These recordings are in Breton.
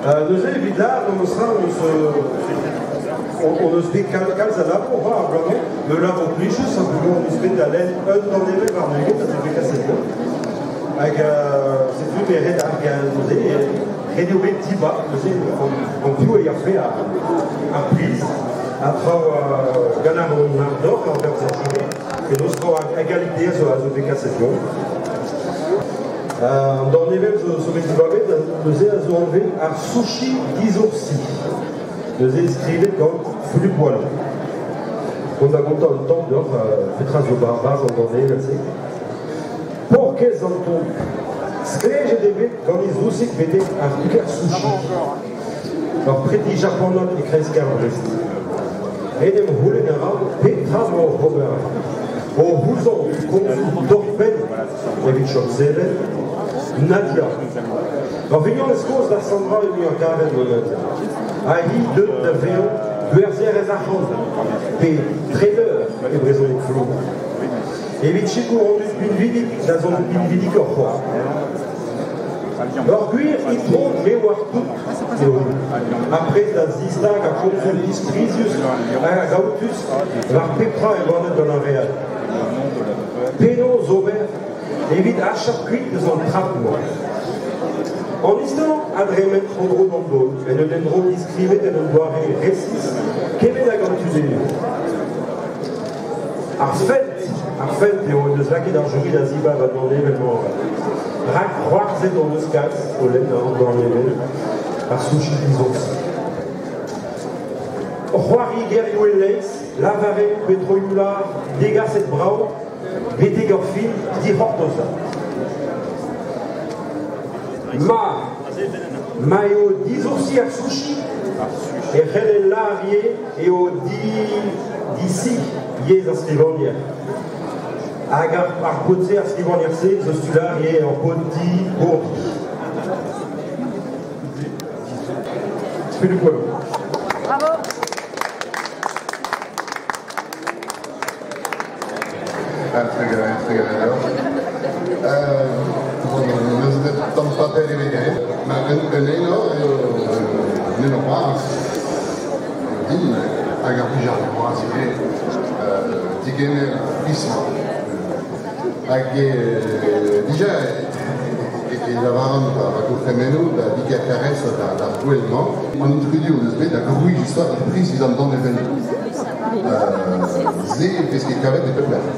Neuze evit lâr memestra hon eus bet kalz a labour ha ar bloaz-mañ, ul labour plijus ha peogwir hon eus bet da lenn un danevell warn-ugent a vefe kaset deomp. Hag setu me ret ar neuze ret eo bet dibab neuze an piv e yafe ar priz ha traoù gant ar ardor ar berzh ar juri penaos traoù a galite a zo bet kaset deomp. An danevell zo bet dibabet neuze a zo anvet ar sushi disoursi. Neuze skrivet gant Fulup Boileau. Mont da gontañ un tamm deoc'h petra zo barzh an danevell-se. Paourkaezh Anton, stlejet eo bet gant e zousig betek ar Ker-Sushi, ur preti japanat e kreiz-kêr Brest. En em c'houlenn a ra petra emañ oc'h ober. O c'houzañv komzoù torr-penn evit chom seven, Nadia. Ur vignonez kozh da Sandra eo muiañ-karet eo Nadia. Ha hi deuet da vezañ gwerzherez arc'hant, pe trader e brezhoneg flour. Evit sikour an dud pinvidik da zont pinvidikoc'h c'hoazh. Ur gwir itron me oar tout eo ar prest da zistagañ komzoù disprizius hag aotus war pep tra embannet gant ar re all. Penaos ober evit achap kuit eus an trap-mañ? An istor a dremen tro-dro d'an daol, en un endro diskrivet en un doare resis kement hag an tudennoù. Ar fent, ar fent eo en deus lakaet ar juri da zibab an danevell-mañ avat. Rak c'hoarzhet hon eus kalz o lenn an danevell, ar sushi dizoursi. C'hoari gerioù e-leizh, lavaret pe troioù-lâr degaset brav betek ur fin dic'hortozat. Ma, ma eo dizoursi ar sushi, e c'helle lâr ivez eo disi yezh ar skrivagner. Hag ar paotr-se, ar skrivagner-se, zo stullar ivez ur paotr dibourdi. Philippe Boileau. Bravo. N'eus bet tamm paper ebet ganin. Ma un enor eo un enor bras din hag ar plijadur bras ivez digemer ar priz-mañ. Hag dija e lavaran va gourc'hemennoù da Diker Karrez ha d'ar gouel-mañ. An intrudu hon eus bet da grouiñ just-war ar priz evit an danevelloù. Se e vez ket kavet e pep lec'h,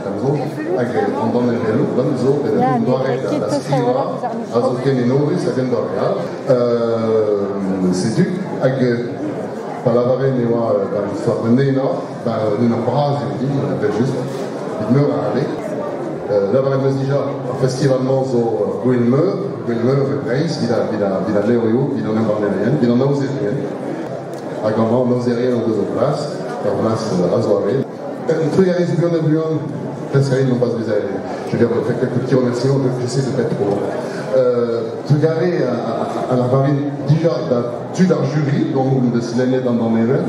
da'm soñj. Hag an danevelloù, gant zo un doare da skrivañ a zo ken enorus hag un doare all. Setu, hag pa lavaren e oa ba istor un enor, ba un enor bras eo din, evel-just, evit meur a abeg. Lavaret 'm eus dija, ar festival-mañ zo gouel-meur, gouel-meur e Breizh, evit al levrioù, evit an embannerien, evit an aozerien. Hag amañ an aozerien o deus o flas, ur plas a-zoare. Un trugarez buan-ha-buan, klask a rin non pas bezañ, je vais faire quelques petits remerciements, j'essaie de pas être trop long. Trugarez a lavarin dija da tud ar juri, gant hon deus lennet an danevell.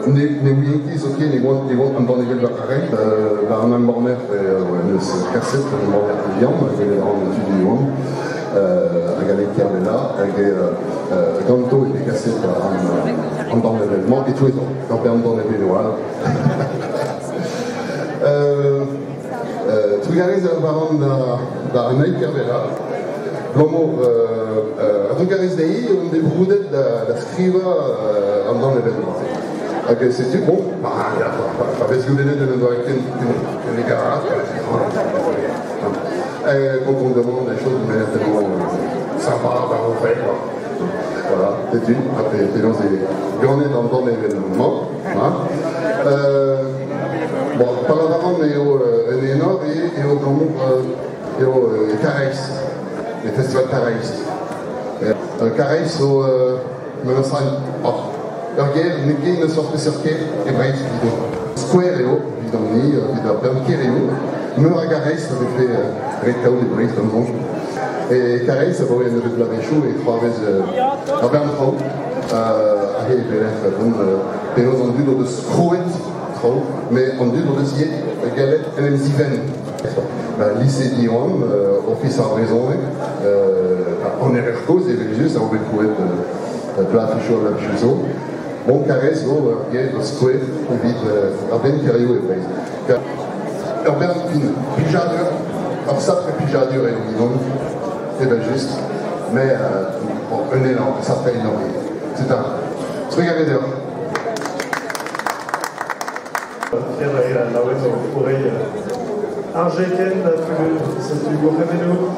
Ne ouien ket zoken e oant an danevell war ar renk. War an embanner n'eus kaset an embanner Liamm, hag e ran tud Diwan, hag a Kervella, hag ganto e vez kaset an danevell-mañ e-touez ur bern danevelloù all. Trugarez a lavaran da Annaig Kervella, abalamour a-drugarez dezhi on bet broudet da skrivañ an danevell-mañ. Hag setu, bon, pa vez goulennet en un doare ken hegarat, quand on demande des choses de manière tellement sympa, bah on fait quoi. Voilà, setu, ha penaos eo ganet an danevell-mañ. Bon, pa lavaran eo un enor eo abalamour eo Karaez, le festival Karaez. Karaez zo memes ur gêr n'eo ket n'eus forzh peseurt kêr e Breizh evidon. Skouer eo evidon-ni, evit ar bern kêrioù. Meur a Garaez a vefe ret kaout e Breizh d'am soñj. E Karaez abaoe un nebeud bloavezhioù e c'hoarvez ur bern traoù aze e pelec'h bon penaos an dud o deus krouet traoù, met an dud o deus ivez gallet en em zivenn. Lise Diwan, Ofis ar brezhoneg, An Erer Kozh evel-just a oa bet krouet bloavezhioù ha bloavezhioù zo. Monkarez zo ur gêr skouer evit ar benn-kêrioù e Breizh. Ur bern fin, plijadur, ur sapre plijadur eo evidon, evel-just, mais bon, un élan, un sacré élan. C'est un trugarez deoc'h. Fier eo laouen o reiñ ar jekenn da Fulup. Setu gourc'hemennoù.